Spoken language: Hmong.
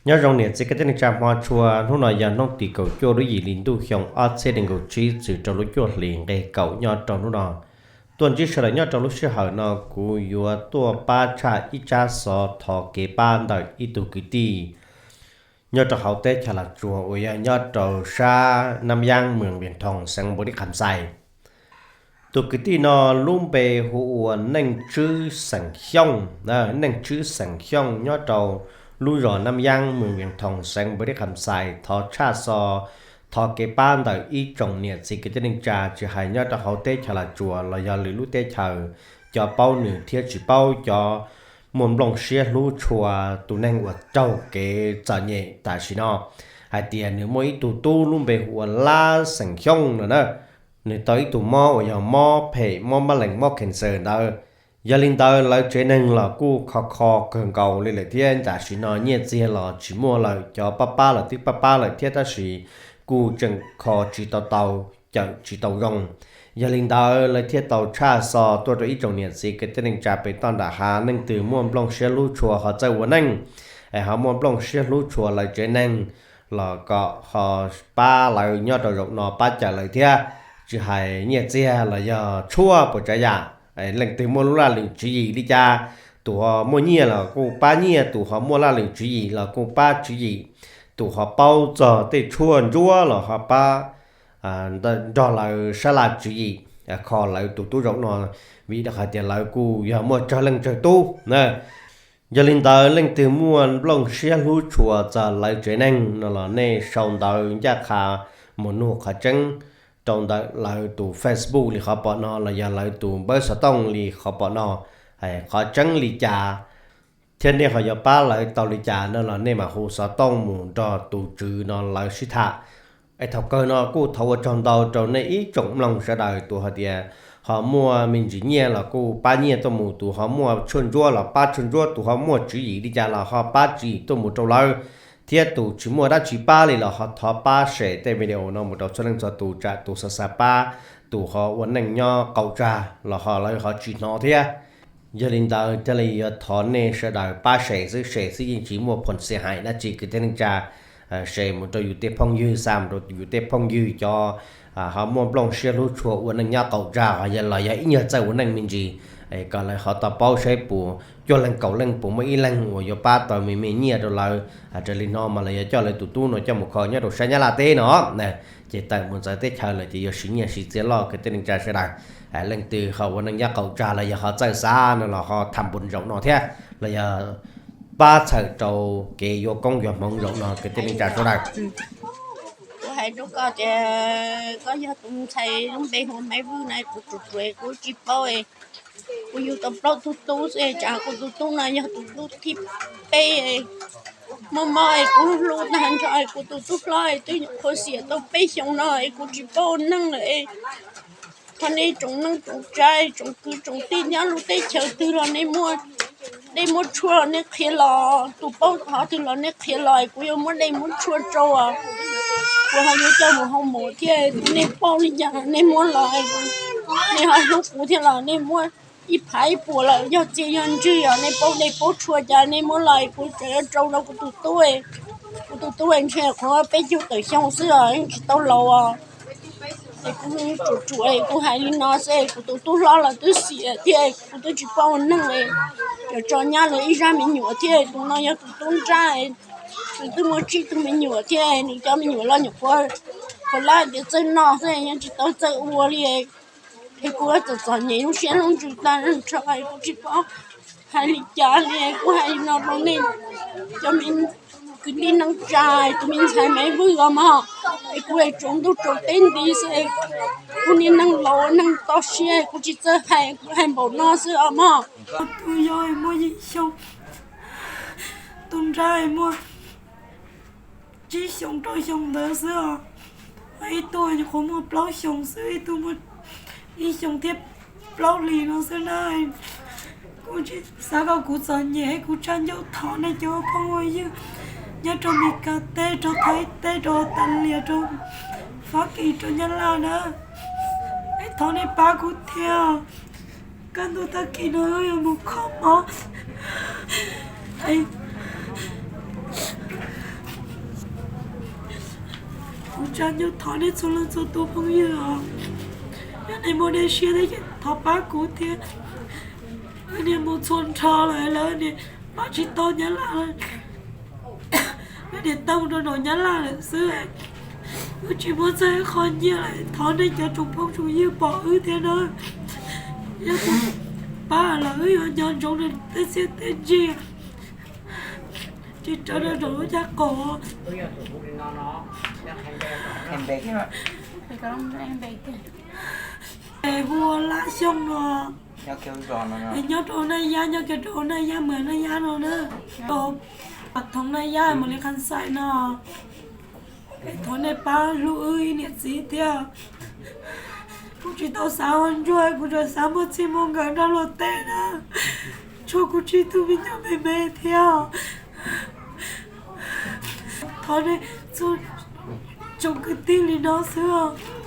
Nyob zoo niam txiv kwv tij neej tsa hmov tshua, hnub no yog hnub tim kaum cuaj lub yim hli ntuj xyoo ob txhiab nees nkaum tsib txwm rau lub cuaj hlis nqe kaum nyob rau hnub no. Tuaj ntsib sawv daws nyob rau lub sij hawm no kuv yuav tuaj pab tshaj ib tsab xov thov kev pab ntawm ib tug kwv tij nyob rau hauv teb chaws Los Tsuas uas yog nyob rau sab Nab Yaab moos Vias Thoos xeev Npaus Lis Kham Xais. Tus kwv tij no lub npe hu ua Neej Tswb xeem Xyooj, Neej Tswb xeem Xyooj nyob rau lub zos Nab Yaab moos Vias Thoos xeev Npaus Lis Kham Xais thov tshaj xov thov kev pab ntawm ib tsoom niam txiv kwv tij neej tsa tsis hais nyob rau hauv teb chaws Los Tsuas los yog lwm lub teb chaws, cov paub nws thiab tsis paub, cov muaj nplooj siab hlub tshua tus neeg uas raug kev txom nyem tam sim no, hais tias nws muaj ib tug tub lub npe hu ua Lab xeem Xyooj no na. Nws tau ib tug mob uas yog mob phem, mob mab lees, mob cancer ntawd. Yog li ntawd lawv tsev neeg los kuj kho kho kawg nkaus li lawm thiab tam sim no nyiaj txiag los tsis muaj lawm, cov pab pab los twb pab pab lawm thiab tab sis kuj tseem kho tsis tau tau, cawm tsis tau zoo. Yog li ntawd lawv thiaj tau tshaj xov tuaj rau ib tsoom niam txiv kwv tij neej tsa pem toj nram hav, leej twg muaj nplooj siab hlub tshua ho txawj ua neej, es ho muaj nplooj siab hlub tshua lawv tsev neeg los kom ho pab lawv nyob rau zaum no, pab cawm lawv thiab. Tsis hais nyiaj txiag los yog tshuaj puas tsav yam, leej twg muaj lub laj lwm tswv yim li cas, tus ho muaj nyiaj los kuj pab nyiaj, tus ho muaj laj lwm tswv yim los kuj pab tswv yim, tus ho paub txog tej tshuaj ntsuab los ho pab nrog lawv sab laj tswv yim kho lawv tus tub zaum no, vim rau qhov tias lawv kuj yog muaj tsawg leej tsawg tub na. Yog li ntawd leej twg muaj nplooj siab hlub tshua txog lawv tsev neeg no los nej sau ntawv ncaj qha mus nug qhov tseeb rau ntawm lawv tus Facebook li qhov pom no los yog lawv tus npawb xov tooj li qhov pom no, qhov tseeb li cas thiab nej ho yuav pab lawv tau li cas no los nej mam hu xov tooj mus nrog tus tswv no lawv sib tham. Es thaum kawg no kuj thov ua tsaug ntau rau nej ib tsoom mloog sawv daws, tus hais tias ho muaj me ntsis nyiaj los kuj pab nyiaj tuaj mus, tus ho muaj tshuaj ntsuab los pab tshuaj ntsuab, tus ho muaj tswv yim li cas los ho pab tswv yim tuaj mus rau lawv, thiab tus tsis muaj dab tsi pab li los ho thov pab share tej video no mus rau txhua leej txhua tus, tsam tus xav xav pab, tus ho ua neej nyob qaum tsag los ho lawv ho tsis hnov thiab. Yog li ntawd thiaj li yuav thov nej sawv daws pab share xwb, share xwb yeej tsis muaj phoo xia hais dab tsi kwv tij neej tsa. Share mus rau yus tej phooj ywg, xa mus rau yus tej phooj ywg cov ho muaj nplooj siab hlub tshua ua neej nyob qaum tsag los yog ib nyuag txawj ua neej me ntsis, kom lawv ho tau paub saib puas cuaj leej kaum leej puas muaj ib leeg uas yuav pab tau me me nyiaj rau lawv. Raws li no mas lawv yuav coj lawv tus tub no coj mus kho nyob rau sab Nyab Laj teb no. Ces tawm mus txawv teb chaws lawm ces yuav siv nyiaj siv txiaj loj kwv tij neej tsa sawv daws. Leej twg ho ua neej nyob qaum tsag los yog ho txawj xav no los ho tham npun zaum no thiab, los yog pab txhawm rau kev yuav koob yuav hmoov zaum no kwv tij neej tsa sawv daws. Kuv hais rau koj tias koj yog tus ntxhais lub npe hu Maiv Vwj na, kuv ruam ruam kuv tsis paub. Kuv yug tau plaub tug tub xwb, tsam kuv tus tub no yog tus tub thib peb. Mob mob es kuv hlub tag nrho, kuv tus tub hlob twb nyuam qhuav xiam tau peb xyoos no es kuv tsis paub ua neej lawm. Thov nej tsoom neej tsoom tsav, tsoom kwv tsoom tij nyob lub teb chaws twg los nej muaj dej muaj tshuaj los nej qhia los, tus paub qhov twg los nej qhia los, kuv yuav muab dej muab tshuaj rau. Kuv ho yuav coj mus hoo mos thiab, tus nej paub li cas los nej muab los, nej ho hlub kuv thiab los nej muab ib phav ib puas lawm, yog txiaj yog ntsig os, nej paub dej paub tshuaj cas nej muab los, kuv tseem yuav rau rau kuv tus tub. Kuv tus tub ntshe qhuav peb caug tawm xyoo xwb os, yeej tsis tau laus os. Es kuv ruam ruam kuv hais li no xwb, kuv tus tub hlob los twb xiam thiab, kuv twb tsis paub ua neej li. Cov tso nyab lawv ib zaj me nyuam thiab, tus no yog tus tub nrab, nws twb muaj tsib tug me nyuam thiab, nws cov me nyuam los nyuam qhuav, qhuav lab tias txawj noj xwb, yeej tsis tau txawj ua li. Es kuv txom txom nyem lub siab lub ntsws tag nrho, kuv tsis paub hais li cas li, kuv hais li no rau nej cov me kwv tij neej tsa, tus me ntxhais Maiv Vwj os mog, es kuv tsaus ntuj tsaus teb nti xwb, kuv niag neeg laus neeg toj siab kuv tsis txawj hais, kuv hais npaum no xwb os mog. Tus yau muaj yim xyoo, tus nrab muaj tsib xyoos rau xyoo ntawd xwb os. Ib tug nyuam qhuav muaj plaub xyoos xwb, ib tug muaj ib xyoo thiab plaub hlis no xwb na. Kuv tsis xav kom kuv txom nyem, kuv tshaj ncauj thov nej cov phooj ywg nyob rau Mes Kas teb, rau Thaib teb, rau Tas Lias, rau Fab Kis, rau Nyab Laj na, thov nej pab kuv thiab. Kaj ntug tag kis no yuav mus kho mob, es Kuv tsa nyog thov nej txhua leej txhua tus phooj ywg os, yog nej muaj dej siab thiab ces thov pab kuv thiab. Wb niam mus txhua nrho lawm, lawv niam pab tsis tau Nyab Laj, wb niam tau rau nram Nyab Laj lawm xwb. Wb tsis muaj txog ib qho nyiaj lawm, thov nej cov tsoom phooj tsoom ywg pom wb thiab na. Yog tus pab los wb yuav nco ntsoov nws tej txiaj tej ntsig, tsis rawv nws rau lub caj qaum. Es hu ua Laj Xyooj no, es nyob rau Naj Yab, nyob kiag rau Naj Yab, mas Naj Yab no na, tau pas thoov Naj Yab mam li qha xais no. Es thov nej pab hlub wb ib niam txiv thiab. Kuv tsis tau xav ua ntsuag, kuv tsuas xav muaj txij muaj nkawm nrog luag teb na, tshuav kuv tsib tug me nyuam me me thiab. Thov nej txhua tsoom kwv tij li no xwb os.